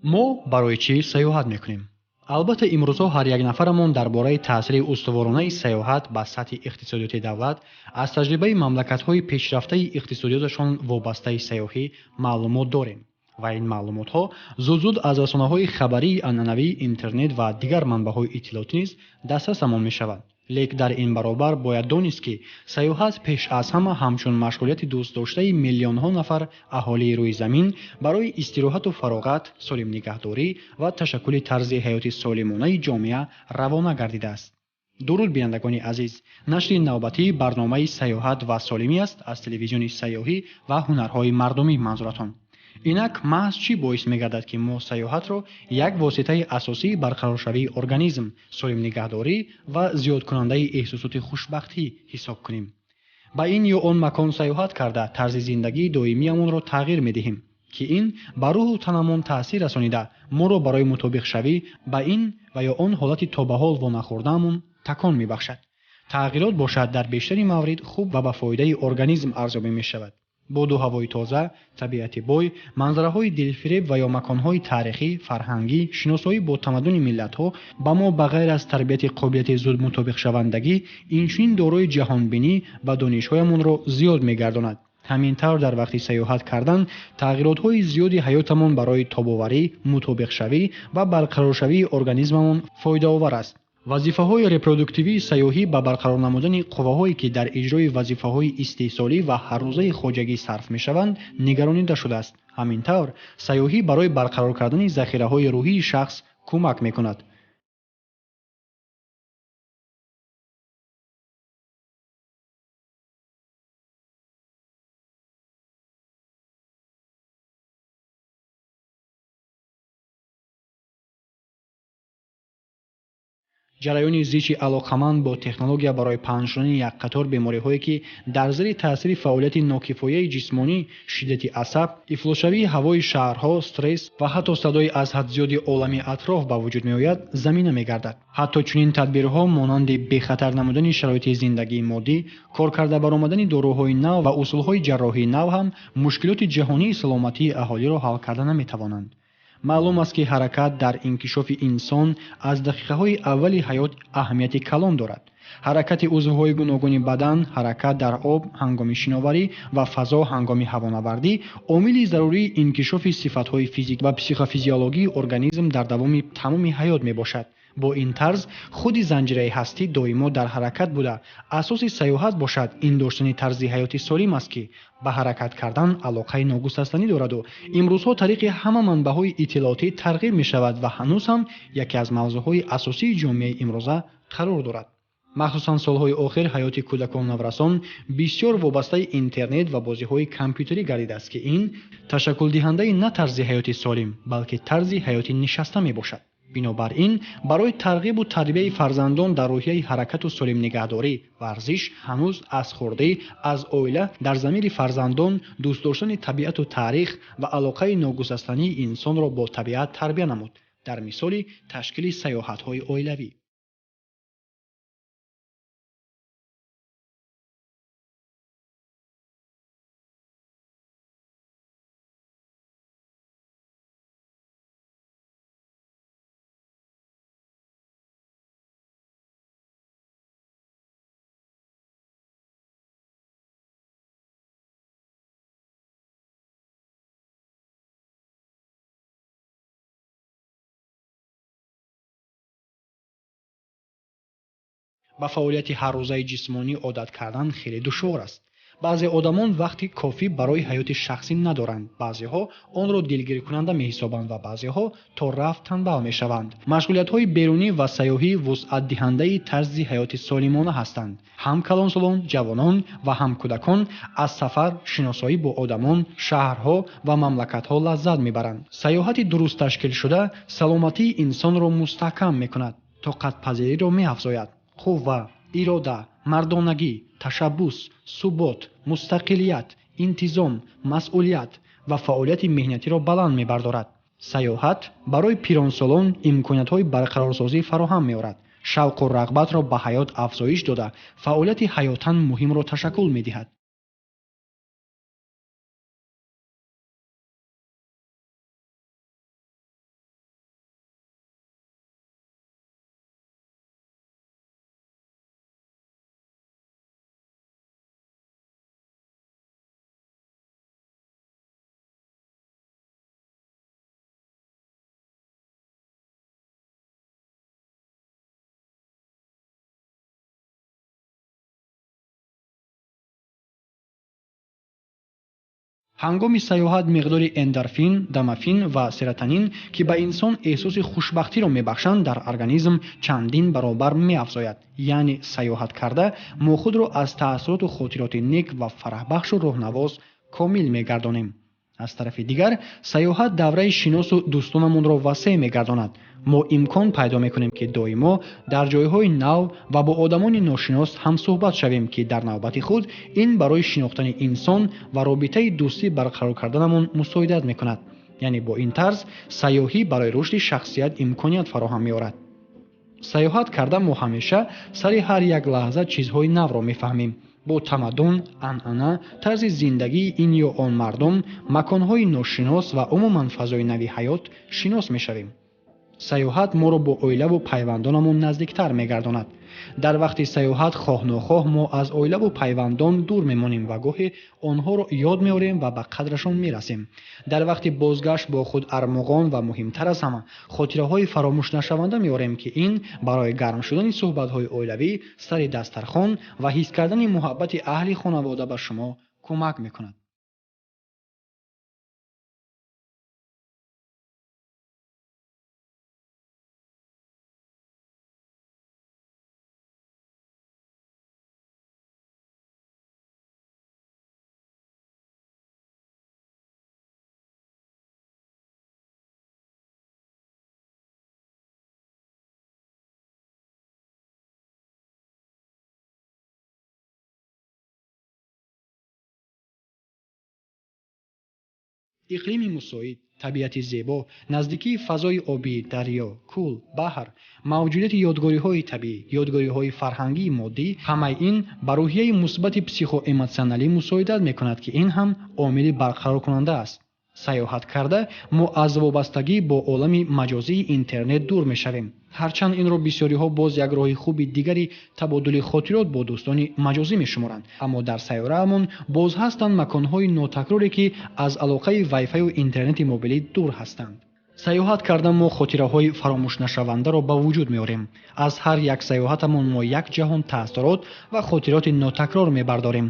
Мо барои чӣ сайёҳат мекунем? Албатта, имрӯзҳо ҳар як нафарамон дар бораи таъсири устуворонаи сайёҳат ба сатҳи иқтисодиёти давлат аз таҷрибаи мамлакатҳои пешрафтаи иқтисодиёташон вобастаи сайёҳӣ маълумот дорем ва ин маълумотҳо зуд-зуд аз расонаҳои хабарии анъанавӣ, интернет ва дигар манбаъҳои иттилоотӣ низ дастрасамон мешаванд. Лек дар ин баробар бояд донист, ки сайёҳат пеш аз ҳама ҳамчун машғулияти дӯстдоштаи миллионҳо нафар аҳолии рӯи замин барои истироҳату фароғат, солимнигаҳдорӣ ва ташаккули тарзи ҳаёти солимонаи ҷомеа равона гардидааст. Дуруд, бинандагони азиз! Нашри навбатии барномаи сайёҳат ва солимӣ аст аз телевизиони сайёҳӣ ва ҳунарҳои мардумӣ манзуратон. Инак маҳз чӣ боис мегардад, ки мо сайёҳатро як воситаи асосии барқароршавии организм, солимнигаҳдорӣ ва зиёдкунандаи эҳсосоти хушбахтӣ ҳисоб кунем? Ба ин ё он макон сайёҳат карда, тарзи зиндагии доимиамонро тағйир медиҳем, ки ин ба рӯҳу танамон таъсир расонида, моро барои мутобиқшавӣ ба ин ва ё он ҳолати то ба ҳол вонахӯрдаамон такон мебахшад. Тағйирот бошад дар бештари маврид хуб ва ба фоидаи организм арзёбӣ мешавад. Боду ҳавои тоза, табиати бой, манзараҳои дилфиреб ва ё маконҳои таърихӣ, фарҳангӣ, шиносоӣ бо тамаддуни миллатҳо ба мо ба ғайр аз тарбияти қобилияти зудмутобиқшавандагӣ, инчунин дорои ҷаҳонбинӣ ва донишҳоямонро зиёд мегардонад. Ҳамин тавр дар вақти сайёҳат кардан тағйиротҳои зиёди ҳаётамон барои тобоварӣ, мутобиқшавӣ ва барқароршавии организмамон фоидаовар аст. Вазифаҳои репродуктивии сайёҳӣ ба барқарор намудани қувваҳое, ки дар иҷрои вазифаҳои истеҳсолӣ ва ҳаррӯзаи хоҷагӣ сарф мешаванд, нигаронида шудааст. Ҳамин тавр, сайёҳӣ барои барқарор кардани захираҳои рӯҳии шахс кӯмак мекунад. Ҷараёни зичи алоқаманд бо технология барои паҳн шудани як қатор бемориҳое, ки дар зери таъсири фаъолияти нокифояи ҷисмонӣ, шиддати асаб, ифлосшавии ҳавои шаҳрҳо, стресс ва ҳатто садои аз ҳад зиёди олами атроф ба вуҷуд меояд, замина мегардад. Ҳатто чунин тадбирҳо монанди бехатар намудани шароити зиндагии моддӣ, кор карда баромадани доруҳои нав ва усулҳои ҷарроҳии нав ҳам мушкилоти ҷаҳонии саломатии аҳолиро ҳал карда наметавонанд. Маълум аст, ки ҳаракат дар инкишофи инсон аз дақиқаҳои аввали ҳаёт аҳамияти калон дорад. Ҳаракати узвҳои гуногуни бадан, ҳаракат дар об ҳангоми шиноварӣ ва фазо ҳангоми ҳавонавардӣ омили зарурии инкишофи сифатҳои физик ва психофизиологии организм дар давоми тамоми ҳаёт мебошад. Бо ин тарз худи занҷираи ҳастӣ доимо дар ҳаракат буда, асоси сайёҳат бошад ин доштани тарзи ҳаёти солим аст, ки ба ҳаракат кардан алоқаи ногусастанӣ дораду имрӯзҳо тариқи ҳама манбаъҳои иттилоотӣ тарғиб мешавад ва ҳанӯз ҳам яке аз мавзӯъҳои асосии ҷомеаи имрӯза қарор дорад. Махсусан солҳои охир ҳаёти кӯдакон наврасон бисёр вобастаи интернет ва бозиҳои компютерӣ гардидааст, ки ин ташаккулдиҳандаи на тарзи ҳаёти солим, балки тарзи ҳаёти нишаста мебошад. Бинобар ин, барои тарғибу тарбияи фарзандон дар рӯҳияи ҳаракату солимнигаҳдорӣ, варзиш ҳанӯз аз хурдӣ, аз оила дар замири фарзандон дӯст доштани табиату таърих ва алоқаи ногусастании инсонро бо табиат тарбия намуд, дар мисоли ташкили сайёҳатҳои оилавӣ. Ба фаъолияти ҳаррӯзаи ҷисмонӣ одат кардан хеле душвор аст. Баъзе одамон вақти кофӣ барои ҳаёти шахсӣ надоранд, баъзеҳо онро дилгиркунанда меҳисобанд ва баъзеҳо то рафт танбал мешаванд. Машғулиятҳои берунӣ ва сайёҳӣ вусъатдиҳандаи тарзи ҳаёти солимона ҳастанд. Ҳам калонсолон, ҷавонон ва ҳам кӯдакон аз сафар, шиносоӣ бо одамон, шаҳрҳо ва мамлакатҳо лаззат мебаранд. Сайёҳати дуруст ташкилшуда саломатии инсонро мустаҳкам мекунад, тоқатпазириро меафзояд, қувва, ирода, мардонагӣ, ташаббус, субот, мустақилият, интизом, масъулият ва фаъолияти меҳнатиро баланд мебардорад. Сайёҳат барои пиронсолон имкониятҳои барқарорсозӣ фароҳам меорад, шавқу рағбатро ба ҳаёт афзоиш дода, фаъолияти ҳаётан муҳимро ташаккул медиҳад. Ҳангоми сайёҳат миқдори эндорфин, домафин ва серотонин, ки ба инсон эҳсоси хушбахтиро мебахшанд, дар организм чандин баробар меафзояд. Яъне сайёҳат карда мо худро аз таассуроту хотироти нек ва фараҳбахшу роҳнавоз комил мегардонем. Аз тарафи дигар, сайёҳат давраи шиносу дӯстонамонро васеъ мегардонад. Мо имкон пайдо мекунем, ки доимо дар ҷойҳои нав ва бо одамони ношинос ҳамсӯҳбат шавем, ки дар навбати худ ин барои шинохтани инсон ва робитаи дӯстӣ барқарор карданамон мусоидат мекунад. Яъне бо ин тарз сайёҳӣ барои рушди шахсият имконият фароҳам меорад. Сайёҳат карда мо ҳамеша сари ҳар як лаҳза чизҳои навро мефаҳмем. Бо тамаддун, анъана, тарзи зиндагии ин ё он мардум, маконҳои ношинос ва умуман фазои нави ҳаёт шинос мешавем. Сайёҳат моро бо оилаву пайвандонамон наздиктар мегардонад. Дар вақти сайёҳат хоҳ нохоҳ мо аз оилаву пайвандон дур мемонем ва гоҳе онҳоро ёд меорем ва ба қадрашон мерасем. Дар вақти бозгашт бо худ армуғон ва муҳимтар аз ҳама хотираҳои фаромӯшнашаванда меорем, ки ин барои гарм шудани суҳбатҳои оилавӣ, сари дастархон ва ҳис кардани муҳаббати аҳли хонавода ба шумо кӯмак мекунад. Иқлими мусоид, табиати зебо, наздикии фазои обӣ, дарё, кӯл, баҳр, мавҷудияти ёдгориҳои табиӣ, ёдгориҳои фарҳангии моддӣ, ҳамаи ин ба рӯҳияи мусбати психоэмотсионалӣ мусоидат мекунад, ки ин ҳам омили барқароркунанда аст. Сайёҳат карда мо аз вобастагӣ бо олами маҷозии интернет дур мешавем. Ҳарчанд инро бисёриҳо боз як роҳи хуби дигари табодули хотирот бо дӯстони маҷозӣ мешуморанд, аммо дар сайёраамон боз ҳастанд маконҳои нотакроре, ки аз алоқаи вайфаю интернети мобилӣ дур ҳастанд. Сайёҳат карда мо хотираҳои фаромӯшнашавандаро ба вуҷуд меорем. Аз ҳар як сайёҳатамон мо як ҷаҳон таассурот ва хотироти нотакрор мебардорем.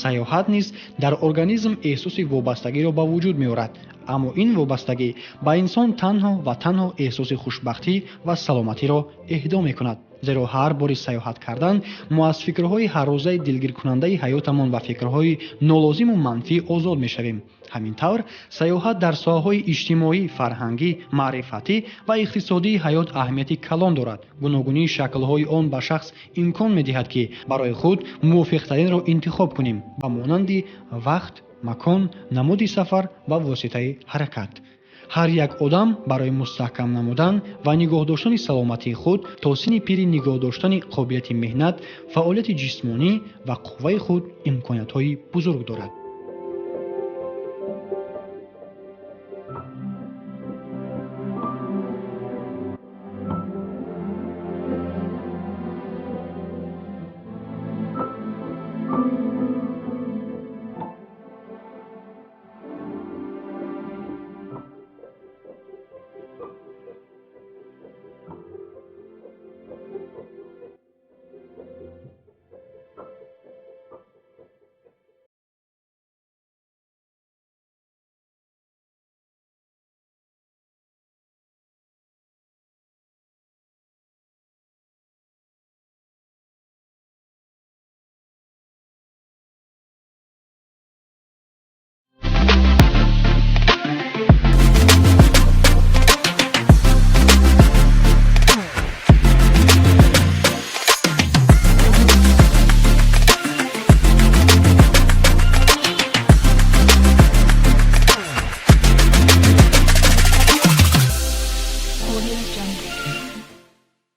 Сайёҳат низ дар организм эҳсоси вобастагиро ба вуҷуд меорад, аммо ин вобастагӣ ба инсон танҳо ва танҳо эҳсоси хушбахтӣ ва саломатиро эҳдо мекунад. Зеро ҳар бори сайёҳат кардан мо аз фикрҳои ҳаррӯзаи дилгиркунандаи ҳаётамон ва фикрҳои нолозиму манфӣ озод мешавем. Ҳамин тавр сайёҳат дар соҳаҳои иҷтимоӣ, фарҳангӣ, маърифатӣ ва иқтисодии ҳаёт аҳамияти калон дорад. Гуногунии шаклҳои он ба шахс имкон медиҳад, ки барои худ мувофиқтаринро интихоб кунем, ба монанди вақт, макон, намуди сафар ва воситаи ҳаракат. Ҳар як одам барои мустаҳкам намудан ва нигоҳ доштани саломатии худ то синни пири нигоҳ доштани қобилияти меҳнат, фаъолияти ҷисмонӣ ва қувваи худ имкониятҳои бузург дорад. Audio Jungle.